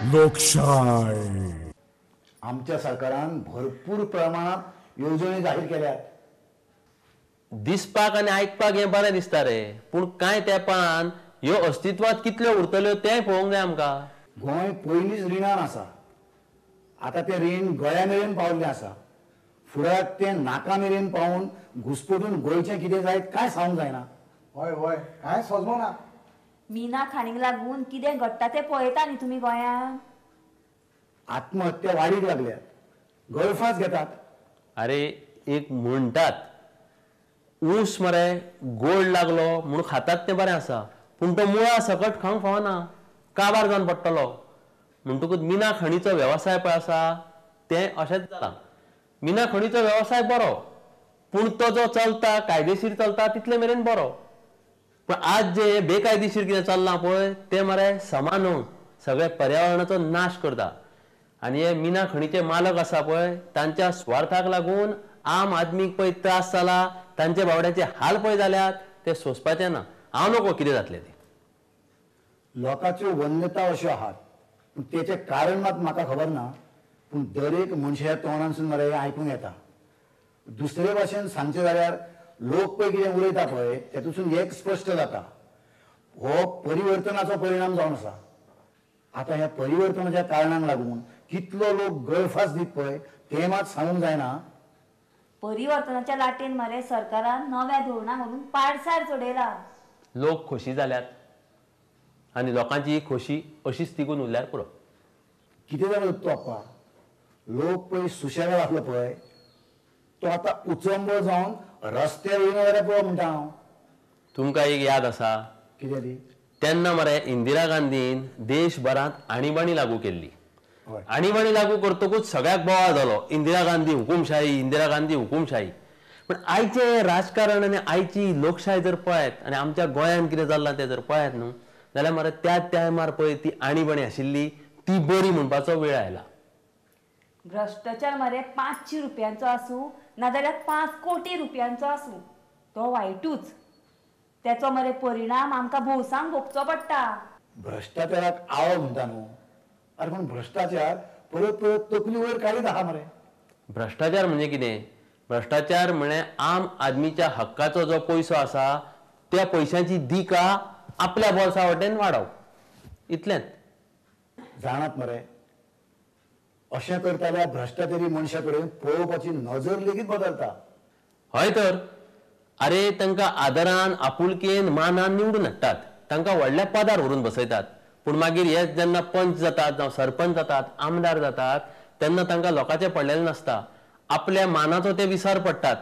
लोकशाय. आमच्या सरकारान भरपूर प्रमाणात येवजणी जाहीर केल्यात. दिसपाक आनी आयकपाक हें बरें दिसता रे, पूण कांय तेंपान ह्यो अस्तित्वांत कितल्यो उरतल्यो तेंय पळोवंक जाय आमकां. गोंय पयलींच रिणान आसा, आतां तें रीण गळ्या मेरेन पावल्लें आसा. फुडाराक तें नाका मेरेन पावून घुसपटून गोंयचें कितें जायत कांय सांगूंक जायना. हय हय, कांय सोजमना. मिना खाणीक लागून कितें घडटा तें पळयता न्ही तुमी गोंयांत. आत्महत्या वाडीक लागल्यात, गळफास घेतात. अरे एक म्हणटात ऊस मरे गोड लागलो म्हूण खातात तें बरें आसा, पूण तो मुळा सकट खावंक फावना, काबार जावन पडटलो. म्हणटकूच मिना खणीचो वेवसाय पळय आसा तें अशेंच जालां. मिना खणीचो वेवसाय बरो, पूण तो जो चलता कायदेशीर चलता तितले मेरेन बरो, पूण आज जे बेकायदेशीर कितें चल्लां पळय तें मरे समा न्हू, सगळ्या पर्यावरणाचो नाश करता. आनी हे मिना खणीचे मालक आसा पळय तांच्या स्वार्थाक लागून आम आदमीक पळय त्रास जाला, तांचे बावड्याचे हाल पळय जाल्यात ते सोंसपाचें ना. हांव नको कितें जातलें तें. लोकांच्यो वन्यता अश्यो आहात, पूण तेचें कारण मात म्हाका खबर ना, पूण दरेक मनशाच्या तोंडांसून मरे आयकूंक येता. दुसरे भाशेन सांगचें जाल्यार लोक पळय कितें उलयता पळय तेतूंतसून एक स्पश्ट जाता, हो परिवर्तनाचो परिणाम जावन आसा. आतां ह्या परिवर्तनाच्या कारणांक लागून कितलो लोक गळफास दीत पळय तें मात सांगूंक जायना. परिवर्तनाच्या लाटेन मरे सरकारान नव्या धोरणां घालून पाडसार चडयला. लोक खोशी जाल्यात आनी लोकांची ही खोशी अशीच तिगून उरल्यार पुरो. कितें जालो तो आप्पा, लोक पळय सुशेगाद आसलो पळय तो आतां उचंबळ जावन रस्त्यार येयना जाल्यार पुरो म्हणटा हांव. तुमकां एक याद आसा कितें ती? तेन्ना मरे इंदिरा गांधीन देशभरांत आणीबाणी लागू केल्ली. आणीबाणी लागू करतकूच सगळ्याक बोवाळ जालो, इंदिरा गांधी हुकुमशाही, इंदिरा गांधी हुकुमशाही. पण आयचें राजकारण आनी आयची लोकशाय जर पळयत आनी आमच्या गोंयांत कितें चल्लां तें जर पळयत न्हू जाल्यार मरे त्या टायमार पळय ती आणीबाणी आशिल्ली ती बरी म्हणपाचो वेळ आयला. भ्रश्टाचार मरे 500 रुपयांचो आसूं नाजाल्यार 5 कोटी रुपयांचो आसूं तो वायटूच, तेचो मरे परिणाम आमकां भौसांक भोगचो पडटा. भ्रश्टाचाराक आळो म्हणटा न्हू, अरे पूण भ्रश्टाचार परत परत तकली वयर काडीत आहा मरे. भ्रश्टाचार म्हणजे कितें? भ्रश्टाचार म्हळ्यार आम आदमीच्या हक्काचो जो पयसो आसा त्या पयशांची दिका आपल्या बोल्सा वटेन वाडोवप, इतलेंच. जाणात मरे, अशें करतल्या भ्रश्टाचारी मनशा कडेन पळोवपाची नजर लेगीत बदलता. हय तर, अरे तांकां आदरान आपुलकेन मानान निवडून हाडटात, तांकां व्हडल्या पदार व्हरून बसयतात, पूण मागीर हे जेन्ना पंच जातात जावं सरपंच जातात आमदार जातात तेन्ना तांकां लोकांचें पडलेलें नासता, आपल्या मानाचो ते विसर पडटात.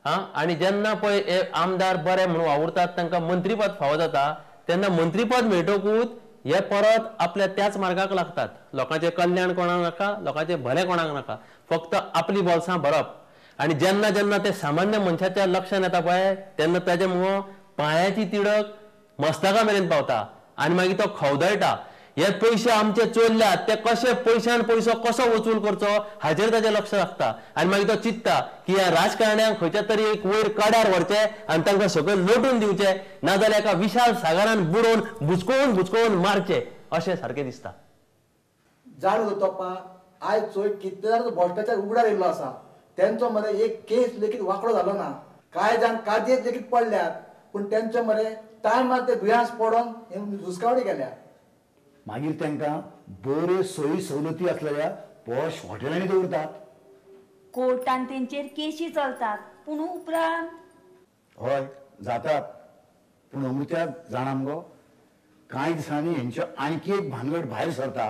हां, आनी जेन्ना पळय हे आमदार बरे म्हणून वावुरतात तांकां मंत्रीपद फावो जाता, तेन्ना मंत्रीपद मेळटकूच हे परत आपल्या त्याच मार्गाक लागतात. लोकांचें कल्याण कोणाक नाका, लोकांचें भलें कोणाक नाका, फक्त आपली बोल्सां भरप. आनी जेन्ना जेन्ना ते सामान्य मनशाच्या लक्षांत येता पळय तेन्ना ताजे मुगो पांयाची तिडक मस्तका मेरेन पावता आनी मागीर तो खवदळटा. हे पयशे आमचे चोरल्यात ते कशे पयशान पयसो कसो वसूल करचो हाचेर ताजें लक्ष लागता आनी मागीर तो चिंतता की ह्या राजकारण्यांक खंयच्या तरी एक वयर कड्यार व्हरचे आनी तांकां सकयल लोटून दिवचे, नाजाल्यार एका विशाल सागरान बुडोवन बुचकोवन बुचकोवन मारचे अशें सारकें दिसता. जाणू तोप्पा, आयज चोय कितले जाणांचो भ्रश्टाचार उगडार येयल्लो आसा, तेंचो मरे एक केस लेगीत वांकडो जालो ना, कांय जाण कादयेंत लेगीत पडल्यात, पूण तेंचे मरे टायमार ते दुयेंस पडोन हुस्कावणी गेल्या. मागीर तांकां बऱ्यो सोयी सवलती आसलेल्या पॉश हॉटेलांनी दवरतात, कोर्टान तेंचेर केशी चलतात, पूण उपरांत हय जातात. पूण अमृत्या जाणा मगो, कांय दिसांनी हेंच्यो आणखी एक भानगड भायर सरता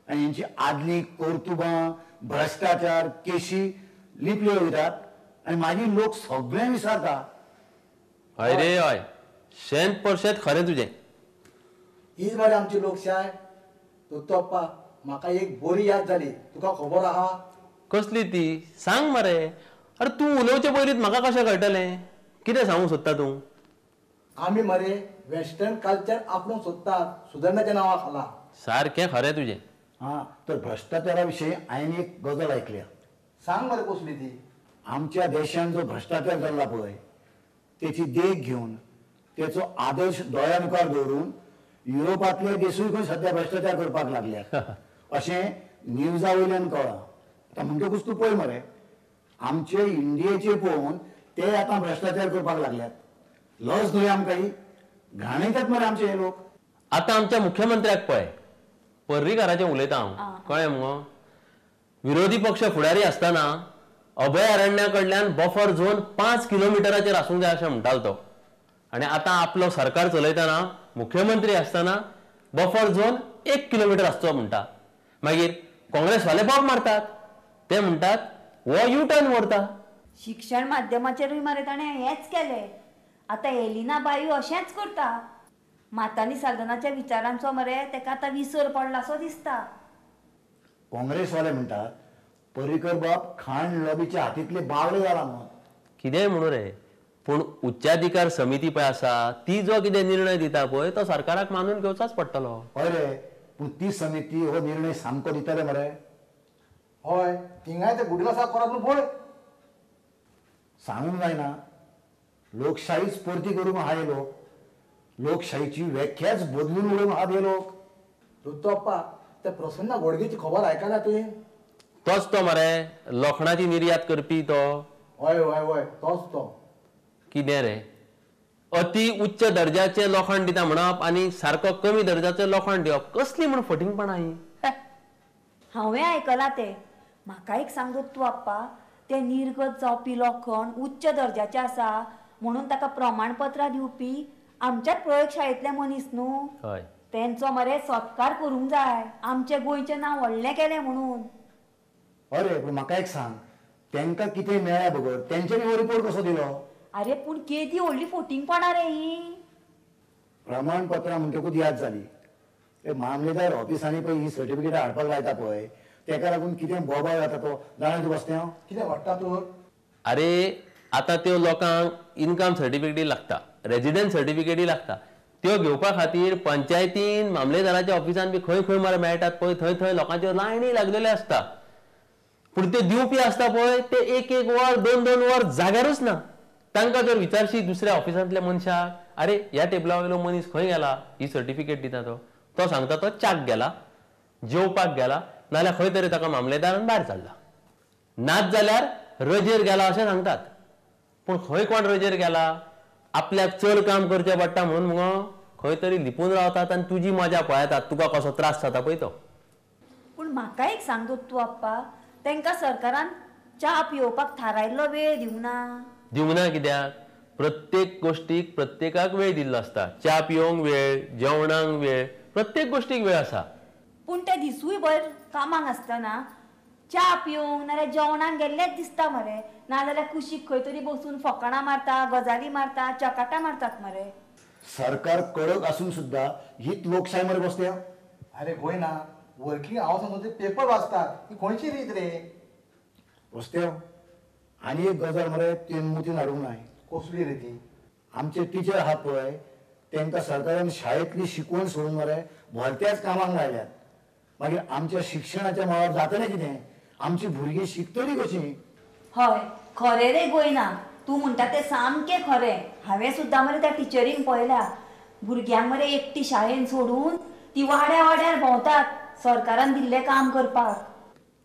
आनी हेंची आदली कर्तुबां भ्रश्टाचार केशी लिपल्यो वयतात आनी मागीर लोक सगळें विसरता. हय रे हय, शेंत परशेंत खरें तुजें. हीच मरे आमची लोकशाय. तोप्पा, म्हाका एक बरी याद जाली, तुका खबर आहा? कसली ती सांग मरे. अरे तूं उलोवचे पयलींच म्हाका कशें कळटलें? कितें सांगूंक सोदता तूं? आमी मरे वेस्टर्न कल्चर आपोवंक सोदतात सुदारणाच्या नांवा खाला. सारकें खरें तुजें. हां, तर भ्रश्टाचारा विशीं हांवें एक गजाल आयकल्या. सांग मरे कसली ती? आमच्या देशान जो भ्रश्टाचार चल्ला पळय तेची देख घेवन तेचो आदर्श दोळ्या मुखार दवरून युरोपांतले देशूय खंय सद्या भ्रश्टाचार करपाक लागल्यात. अशें न्यूजा वयल्यान कळ्ळां. आतां म्हणटकूच तूं पळय मरे, आमचे इंडियेचे पळोवन ते आतां भ्रश्टाचार करपाक लागल्यात. लज न्हय आमकां ही, घाणयतात मरे आमचे हे लोक. आतां आमच्या मुख्यमंत्र्याक पळय, पर्रीकाराचें उलयता हांव, कळ्ळें मुगो? विरोधी पक्ष फुडारी आसतना अभयारण्या कडल्यान बफर झोन 5 किलोमिटराचेर आसूंक जाय अशें म्हणटालो तो. आनी आतां आपलो सरकार चलयतना मुख्यमंत्री आसतना बफर झोन 1 किलोमिटर आसचो म्हणटा. मागीर काँग्रेसवाले बोब मारतात, ते म्हणटात हो यू टर्न व्हरता. शिक्षण माध्यमाचेरूय मरे ताणें हेंच केलें. आतां एलिना बायू अशेंच करता. मातानी साल्दनाच्या विचारांचो मरे तेका आतां विसर पडलासो दिसता. काँग्रेसवाले म्हणटात पर्रीकर बाब खाण लॉबीच्या हातींतले बावले जाला म्हणून. कितेंय म्हणू रे, पूण उच्चाधिकार समिती पळय आसा ती जो कितें निर्णय दिता पळय तो सरकाराक मानून घेवचोच पडटलो. हय रे, पूण ती समिती हो निर्णय सामको दितले मरे? हय, थिंगाय ते गुडीला साफ करत न्हू पळय. सांगूंक जायना, लोकशाहीच परती करूंक आहा हे लोक, लोकशाहीची व्याख्याच बदलून उडोवंक आहात हे लोक. रुतप्पा, त्या प्रसन्न गोडगेची खबर आयकल्या तुवें? तोच तो मरे लोखणाची निर्यात करपी तो. हय हय हय, तोच तो. कितें रे, अति उच्च दर्जाचें लोखण दिता म्हणप आनी सारको कमी दर्जाचें लोखण दिवप, कसली म्हूण फटींगपणां ही. हांवें आयकलां तें. म्हाका एक सांग तूं आप्पा, तें निर्गत जावपी लोखण उच्च दर्जाचें आसा म्हणून ताका प्रमाणपत्रां दिवपी आमच्याच प्रयोगशाळेंतले मनीस न्हू? हय, तेंचो मरे सत्कार करूंक जाय, आमचें गोंयचें नांव व्हडलें केलें म्हणून. अरे पूण म्हाका एक सांग, तेंकां कितें मेळ्ळ्या बगर तेंच्यांनी हो रिपोर्ट कसो दिलो? अरे पूण केदी व्हडली फोटिंगपणां रे ही. प्रमाणपत्रां म्हणटकूच याद जाली, ते मामलेदार ऑफिसांनी पळय ही सर्टिफिकेटां हाडपाक लायता पळय, तेका लागून कितें बोबाळ जाता तो जाणा तूं बसतें? कितें वाडटा तूं? अरे आतां त्यो लोकांक इनकम सर्टिफिकेटी लागता, रेजिडन्स सर्टिफिकेटी लागता, त्यो घेवपा खातीर पंचायतीन मामलेदाराच्या ऑफिसान बी खंय खंय मरे मेळटात पळय, थंय थंय लोकांच्यो लायनी लागलेल्यो आसता. पूण त्यो दिवपी आसता पळय ते 1 1 वर 2 2 वर जाग्यारूच ना. तांकां जर विचारशी दुसऱ्या ऑफिसांतल्या मनशाक, अरे ह्या टेबला वयलो मनीस खंय गेला, ही सर्टिफिकेट दिता तो, तो सांगता तो च्याक गेला, जेवपाक गेला, नाल्यार खंय तरी ताका मामलेदारान भायर काडला, नाच जाल्यार रजेर गेला अशें सांगतात. पूण खंय कोण रजेर गेला, आपल्याक चड काम करचें पडटा म्हणून मुगो खंय तरी लिपून रावतात आनी तुजी मजा पळयतात, तुका कसो त्रास जाता पळय तो. पूण म्हाका एक सांग तूं आप्पा, तांकां सरकारान च्या पिवपाक थारायल्लो वेळ दिवंक ना? दिवंक ना कित्याक? प्रत्येक गोष्टीक प्रत्येकाक वेळ दिल्लो आसता. च्या पिवंक वेळ, जेवणाक वेळ, प्रत्येक गोष्टीक वेळ आसा. पूण ते दिसूय भर कामाक आसतना च्या पिवंक नाल्यार जेवणाक गेल्लेच दिसता मरे, नाजाल्यार कुशीक खंय तरी बसून फकाणां मारता, गजाली मारता, चकाटां मारतात मरे. सरकार कडक आसून सुद्दां हीच लोकशाय मरे बसते. अरे गोंयना वर्किंग आवर्सान ते पेपर वाचतात, ही खंयची रीत रे? बसते. आनी एक गजाल मरे तुवें मुतीन हाडूंक नाय. कसली रे ती? आमचे टिचर आहात पळय, तांकां सरकारान शाळेंतली शिकवण सोडून मरे भलत्याच कामाक लायल्यात. मागीर आमच्या शिक्षणाच्या मळार जातलें कितें? आमची भुरगीं शिकतलीं कशीं? हय खरें रे गोयना, तूं म्हणटा तें सामकें खरें. हांवें सुद्दां मरे त्या टिचरींक पळयल्या, भुरग्यांक मरे एकटी शाळेन सोडून ती वाड्या वाड्यार भोंवतात सरकारान दिल्लें काम करपाक.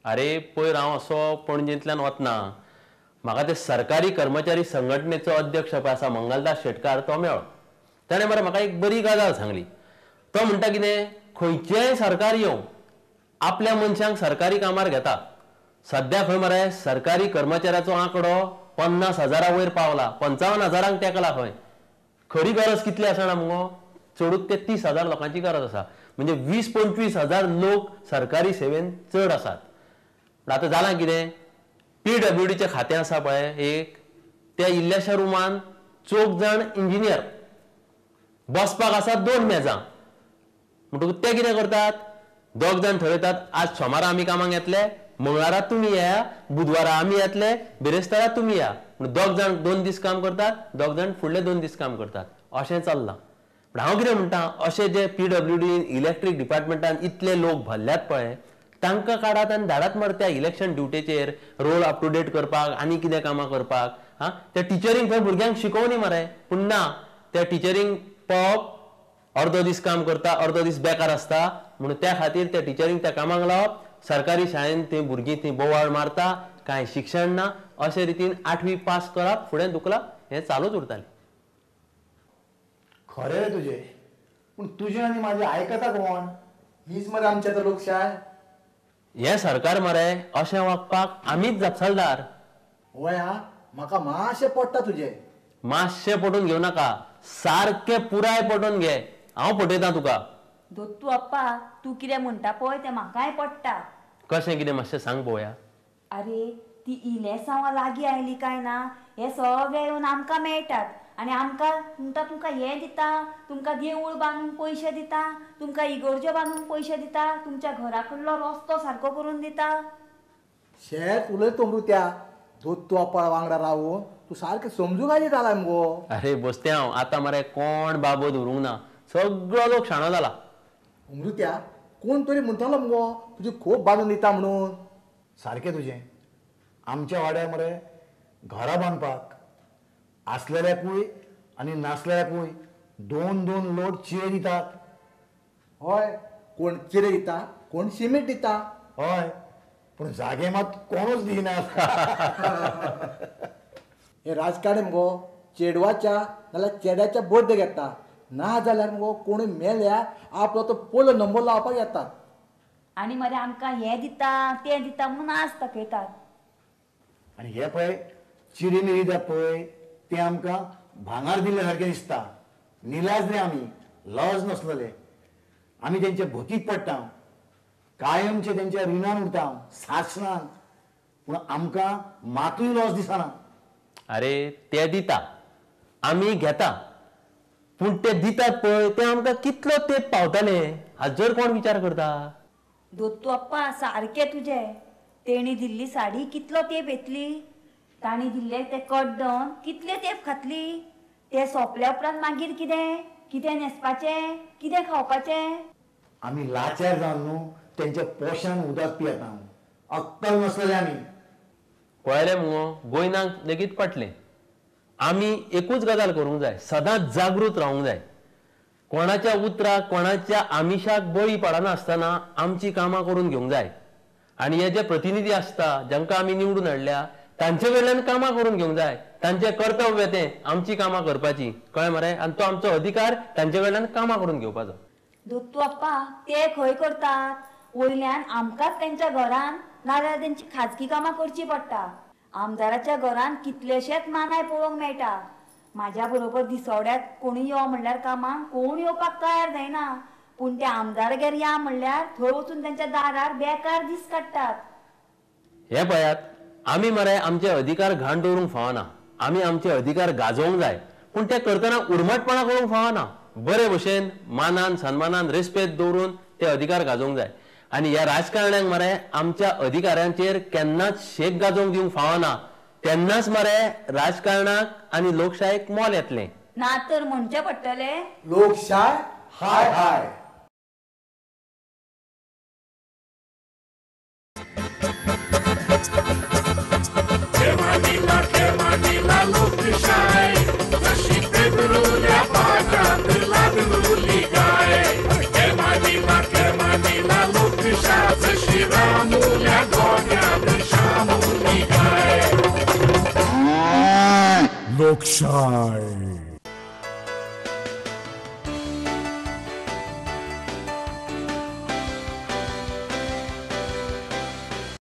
अरे पयर हांव असो पणजेंतल्यान वतना म्हाका ते सरकारी कर्मचारी संघटनेचो अध्यक्ष पळय आसा मंगलदास शेटकार, तो मेळ्ळो. ताणें मरे म्हाका एक बरी गजाल सांगली. तो म्हणटा कितें, खंयचेंय सरकार येवं आपल्या मनशांक सरकारी कामार घेता. सद्या खंय मरे सरकारी कर्मचाऱ्याचो आंकडो 50,000 वयर पावला, 55,000 तेंकला खंय. खरी गरज कितली आसा ना मुगो, चडूच ते 30,000 लोकांची गरज आसा. म्हणजे 20-25,000 लोक सरकारी सेवेन चड आसात. आतां जालां कितें, PWDचें खातें आसा पळय एक, त्या इल्ल्याशा रुमान 4 जाण इंजिनियर बसपाक आसा, 2 मेजां. म्हणटकूच ते कितें करतात, 2 जाण ठरयतात आज सोमारा आमी कामाक येतले, मंगळारा तुमी या, बुधवारा आमी येतले, बिरेस्तारा तुमी या. म्हण 2 जाण 2 दीस काम करतात, 2 जाण फुडले 2 दीस काम करतात, अशें चल्लां. पूण हांव कितें म्हणटा, अशें जे PWD electric डिपार्टमेंटान इतले लोक भरल्यात पळय, तांकां काडात आनी धाडात मरे त्या इलेक्शन ड्युटेचेर रोल अप टू डेट करपाक आनी कितें कामां करपाक. हां, त्या टिचरींक थंय भुरग्यांक शिकोवनी मरे, पूण ना, त्या टिचरींक पळोवप अर्दो दीस काम करता अर्दो दीस बेकार आसता म्हणून त्या खातीर त्या टिचरींक त्या कामाक लावप. सरकारी शाळेन ती भुरगीं ती बोवाळ मारता, कांय शिक्षण ना, अशे रितीन 8वी पास करप फुडें धुकलप हें चालूच उरतालें. खरें तुजें, पूण तुजें आनी म्हाजें आयकता कोण? हीच मरे आमची आतां लोकशाय. हें सरकार मरे अशें वागपाक आमीच जापसालदार. वय हा, म्हाका मातशें पडटा तुजें. मातशें पटोवन घेवं नाका, सारकें पुराय पटोवन घे. हांव पटयता तुका. दत्तू अप्पा, तूं कितें म्हणटा पळय तें म्हाकाय पडटा. कशें कितें मातशें सांग पळोवया. आरे ती इलेसांवां लागीं आयली काय ना हे सगळे येवन आमकां मेळटात आनी आमकां म्हणटा तुमकां हें दिता, तुमकां देवूळ बांदून पयशे दिता, तुमकां इगर्ज्यो बांदून पयशे दिता, तुमच्या घरा कडलो रस्तो सारको करून दिता. शेत उलयता अमृत्या, दत्तू अप्पा वांगडा रावून तूं सारकें समजूंक आयली जालाय मुगो. अरे बसते हांव आतां मरे कोण बाबत उरूंक ना, सगळो लोक शाणो जाला. अमृत्या कोण तरी म्हणटालो मुगो तुजी खोप बांदून दिता म्हणून. सारकें तुजें. आमच्या वाड्यार मरे घरां बांदपाक आसलेल्याकूय आनी नासलेल्याकूय 2-2 लोट चिरे दितात. हय, कोण चिरे दिता कोण सिमेंट दिता. हय, पूण जागे मात कोणूच दिना. हे राजकारणी मुगो चेडवाच्या नाल्यार चेड्याच्या बर्थडे घेता, ना जाल्यार मुगो कोणूय मेल्यार आपलो तो पयलो नंबर लावपाक येतात आनी मरे आमकां हें दिता तें दिता म्हणून आस दाखयतात. आनी हे पळय चिरे मिरी दितात पळय ते आमकां भांगर दिल्ले सारकें दिसता. निलाज रे आमी, लज नसलेले आमी तेंच्या भकीक पडटा, कायमचे तेंच्या रिणान उरता, सासणान. पूण आमकां मातूय लॉस दिसना. अरे ते दिता आमी घेता, पूण ते दितात पळय ते आमकां कितलो तेंप पावताले हाजर कोण विचार करता? दत्तू अप्पा सारकें तुजें. तेणी दिल्ली साडी कितलो तेंप येतली, ताणी दिल्ले ते कड्डण कितले तेंप खातली, ते सोंपल्या उपरांत मागीर कितें कितें न्हेसपाचें कितें खावपाचें. आमी लाचार जावन न्हू तेंच्या पोशान उदक पियेता, अक्कल नसलेले आमी. पळयलें मुगो गोंयनाक लेगीत पटलें. आमी एकूच गजाल करूंक जाय, सदांच जागृत रावूंक जाय. कोणाच्या उतराक कोणाच्या आमिशाक बळी पडनासतना आमची कामां करून घेवंक जाय. आनी हे जे प्रतिनिधी आसता जांकां आमी निवडून हाडल्या तांचे कडल्यान कामां करून घेवंक जाय. तांचें कर्तव्य तें आमची कामां करपाची, कळ्ळें मरे? आनी तो आमचो अधिकार तांचे कडल्यान कामां करून घेवपाचो. दत्तू अप्पा ते खंय करतात, वयल्यान आमकांच तेंच्या घरान नाजाल्यार तेंची खाजगी कामां करची पडटा. आमदाराच्या घरान कितलेशेच मानाय पळोवंक मेळटा. म्हाज्या बरोबर दिसवड्याक कोणी यो म्हणल्यार कामाक कोण येवपाक तयार जायना, पूण त्या आमदारागेर या म्हणल्यार थंय वचून तेंच्या दारार बेकार दीस काडटात. हे पळयात, आमी मरे आमचे अधिकार घाण दवरूंक फावना, आमी आमचे अधिकार गाजोवंक जाय. पूण ते करतना उर्मटपणा करूंक फावना. बरे भशेन मानान सन्मानान रेस्पेद दवरून ते अधिकार गाजोवंक जाय. आनी ह्या राजकारण्यांक मरे आमच्या अधिकाऱ्यांचेर केन्नाच शेक गाजोवंक दिवंक फावना. तेन्नाच मरे राजकारणाक आनी लोकशायेक मोल येतलें. ना तर म्हणचें पडटलें लोकशाय हाय हाय. लोकशाय.